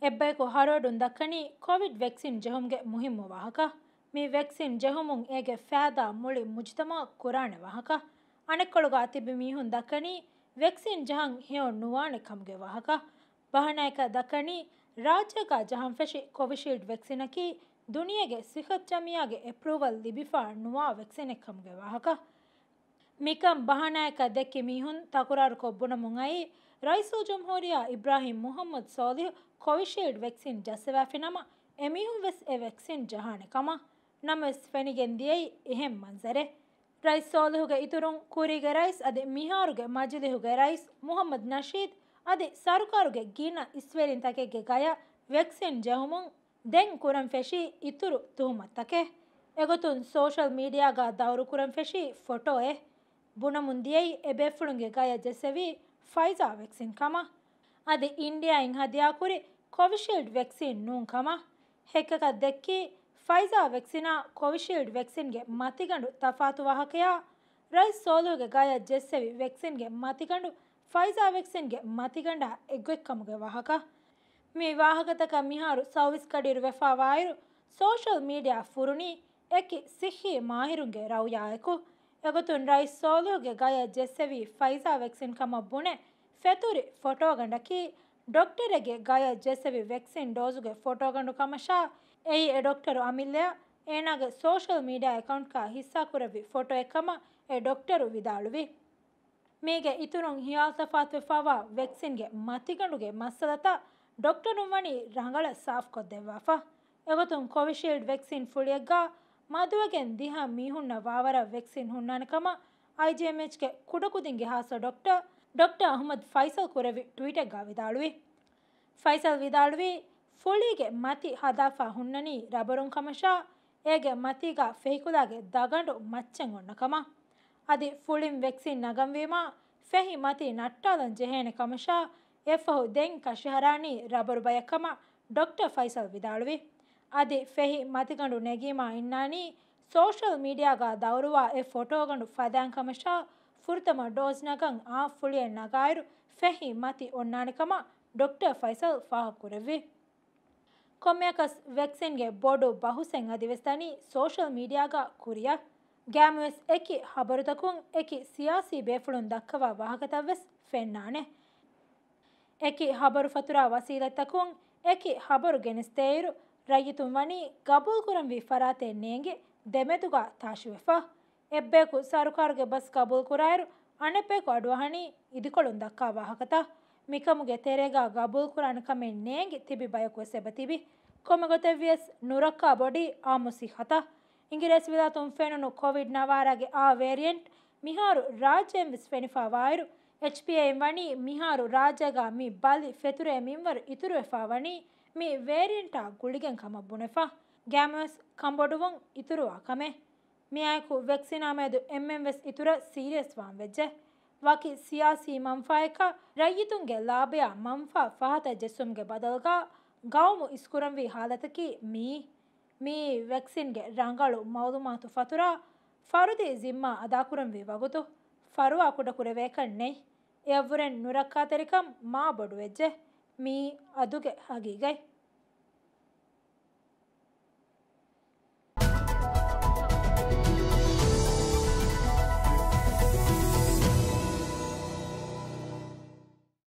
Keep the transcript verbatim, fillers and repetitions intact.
އެއްބަޔަކު ހަރުއަޑުން ދައްކަނީ ކޮވިޑް ވެކްސިން ޖެހުމުގެ މުހިއްމު ވާހަކަ. މި ވެކްސިން ޖެހުމުން އޭގެ ފައިދާ މުޅި މުޖުތަމަޢަށް ކުރާނެ ވާހަކަ. އަނެއްކޮޅުގަ ތިބި މީހުން ދައްކަނީ ވެކްސިން ޖަހަން ހެޔޮ ނުވާނެ ކަމުގެ ވާހަކަ. ބަހަނާއަކަށް ދައްކަނީ ރާއްޖޭގަ ޖަހަން ފެށި ކޮވިޝީލްޑް ވެކްސިނަކީ ދުނިޔޭގެ ސިއްހަތު ޖަމިއްޔާގެ އެޕްރޫވަލް ލިބިފަ ނުވާ ވެކްސިނެއް ކަމުގެ ވާހަކަ. މިކަން ބަހަނާއަކަށް ދެއްކި މީހުން ތަކުރާރުކޮށް ބުނަމުން އައީ، ރައީސުލްޖުމްހޫރިއްޔާ އިބްރާހިމް މުޙައްމަދު ޞާލިޙު ކޮވިޝީލްޑް ވެކްސިން ޖައްސަވާފިނަމަ، އެމީހުން ވެސް އެ ވެކްސިން ޖަހާނެ ކަމަށް. ނަމަވެސް ފެނިގެން ދިޔައީ އެހެން މަންޒަރެއް. ރައީސް ޞާލިޙުގެ އިތުރުން ކުރީގެ ރައީސް އަދި މިހާރުގެ މަޖިލީހުގެ ރައީސް މުޙައްމަދު ނަޝީދު އަދި ސަރުކާރުގެ ގިނަ އިސްވެރިންތަކެއްގެ ގަޔަށް ވެކްސިން ޖެހުމުން ދެން ކުރަން ފެށީ އިތުރު ތުހުމަތުތަކެއް. އެގޮތުން ސޯޝަލް މީޑިއާގަ ދައުރުކުރަން ފެށީ ފޮޓޯއެއް. ބުނަމުން ދިޔައީ އެ ބޭފުޅުންގެ ގަޔަށް ޖެއްސެވީ ފައިޒާ ވެކްސިން ކަމަށް. އަދި އިންޑިއާއިން ހަދިޔާކުރި ކޮވިޝީލްޑް ވެކްސިން ނޫން ކަމަށް. ހެއްކަކަށް ދެއްކީ ފައިޒާ ވެކްސިނާ ކޮވިޝީލްޑް ވެކްސިންގެ މަތިގަނޑު ތަފާތު ވާހަކަޔާ، ރައީސް ޞާލިޙުގެ ގަޔަށް ޖެއްސެވި ވެކްސިންގެ މަތިގަނޑު ފައިޒާ ވެކްސިންގެ މަތިގަނޑާ އެއްގޮތްކަމުގެ ވާހަކަ. މި ވާހަކަތަކަށް މިހާރު ސައުވީސް ކަޑިއިރު ވެފަވާއިރު، ސޯޝަލް މީޑިއާ ފުރުނީ އެކި ސިއްހީ މާހިރުންގެ ރައުޔާއެކު. އެގޮތުން ރައީސް ޞާލިޙުގެ ގަޔަށް ޖެއްސެވީ ފައިޒާ ވެކްސިން ކަމަށް ބުނެ ފެތުރި ފޮޓޯގަނޑަކީ، ޑޮކްޓަރެއްގެ ގަޔަށް ޖެއްސެވި ވެކްސިން ޑޯޒުގެ ފޮޓޯގަނޑު ކަމަށާ، އެއީ އެ ޑޮކްޓަރު އަމިއްލަޔަށް އޭނާގެ ސޯޝަލް މީޑިއާ އެކައުންޓްގަ ހިއްސާކުރެއްވި ފޮޓޯއެއް ކަމަށް އެ ޑޮކްޓަރު ވިދާޅުވި. މީގެ އިތުރުން ހިޔާލުތަފާތުވެފަވާ ވެކްސިންގެ މަތިގަނޑުގެ މައްސަލަތައް ޑޮކްޓަރުން ވަނީ ރަނގަޅަށް ސާފުކޮށްދެއްވާފަ. އެގޮތުން ކޮވިޝީލްޑް ވެކްސިން ފުޅިއެއްގަ މަދުވެގެން ދިހަ މީހުންނަށް ވާވަރަށް ވެކްސިން ހުންނާނެ ކަމަށް އައިޖީއެމްއެޗްގެ ކުޑަކުދިންގެ ހާއްސަ ޑޮކްޓަރ، ޑޮކްޓަރ އަޙްމަދު ފައިސަލް ކުރެއްވި ޓްވީޓެއްގަ ވިދާޅުވި. ފައިސަލް ވިދާޅުވީ، ފުޅީގެ މަތި ހަދާފަ ހުންނަނީ ރަބަރުން ކަމަށާ، އޭގެ މަތީގަ ފެހިކުލާގެ ދަގަނޑު މައްޗެއް އޮންނަ ކަމަށް. އަދި ފުޅިން ވެކްސިން ނަގަންވީމާ، ފެހި މަތި ނައްޓާލަން ޖެހޭނެ ކަމަށާ، އެއަށްފަހު ދެން ކަށިހަރާނީ ރަބަރު ބަޔަށް ކަމަށް ޑޮކްޓަރ ފައިސަލް ވިދާޅުވި. އަދި ފެހި މަތިގަނޑު ނެގީމާ އިންނާނީ ސޯޝަލް މީޑިއާގަ ދައުރުވާ އެ ފޮޓޯގަނޑު ފަދައިން ކަމަށާ، ފުރަތަމަ ޑޯޒް ނަގަން އާ ފުޅިއެއް ނަގާއިރު ފެހި މަތި އޮންނާނެ ކަމަށް ޑޮކްޓަރ ފައިސަލް ފާހަގަކުރެއްވި. ކޮންމެއަކަސް ވެކްސިންގެ ބޮޑު ބަހުސެއް އަދިވެސް ދަނީ ސޯޝަލް މީޑިއާގަ ކުރިއަށް. ގައިމުވެސް އެކި ހަބަރުތަކުން އެކި ސިޔާސީ ބޭފުޅުން ދައްކަވާ ވާހަކަތައްވެސް ފެންނާނެ. އެކި ހަބަރު ފަތުރާ ވަސީލަތްތަކުން އެކި ހަބަރު ގެނެސްދޭއިރު، ރައްޔިތުން ވަނީ ގަބޫލުކުރަންވީ ފަރާތެއް ނޭނގި ދެމެދުގަ ތާށިވެފަ. އެއްބަޔަކު ސަރުކާރުގެ ބަސް ގަބޫލުކުރާއިރު، އަނެއްބަޔަކު އަޑުއަހަނީ އިދިކޮޅުން ދައްކާ ވާހަކަތައް. މިކަމުގެ ތެރޭގަ ގަބޫލުކުރާނެ ކަމެއް ނޭނގި ތިބި ބަޔަކުވެސް އެބަތިބި. ކޮންމެ ގޮތެއްވިޔަސް ނުރައްކާ ބޮޑީ އާއްމު ސިއްހަތަށް. އިނގިރޭސިވިލާތުން ފެނުނު ކޮވިޑް ނަވާރަގެ އާ ވޭރިއެންޓް މިހާރު ރާއްޖޭން ވެސް ފެނިފަވާއިރު، އެޗްޕީއޭއިން ވަނީ މިހާރު ރާއްޖޭގަ މި ބަލި ފެތުރޭ މިންވަރު އިތުރުވެފަ ވަނީ މި ވޭރިއެންޓާ ގުޅިގެން ކަމަށް ބުނެފަ. ގައިމުވެސް ކަންބޮޑުވުން އިތުރުވާ ކަމެއް. މިއާއެކު ވެކްސިނާ މެދު އެންމެންވެސް އިތުރަށް ސީރިއަސް ވާން ވެއްޖެ. ވަކި ސިޔާސީ މަންފާއެއްކަށް ރައްޔިތުންގެ ލާބަޔާ މަންފާ ފަހަތަށް ޖެއްސުމުގެ ބަދަލުގަ ގައުމު އިސްކުރަންވީ ހާލަތަކީ މިއީ. މިއީ ވެކްސިންގެ ރަނގަޅު މައުލޫމާތު ފަތުރާ ފަރުދީ ޒިންމާ އަދާކުރަންވީ ވަގުތު. ފަރުވާ ކުޑަކުރެވޭކަށް ނެތް. އެއަށްވުރެން ނުރައްކާތެރިކަން މާ ބޮޑުވެއްޖެ. މިއީ އަދުގެ ހަގީގަތް.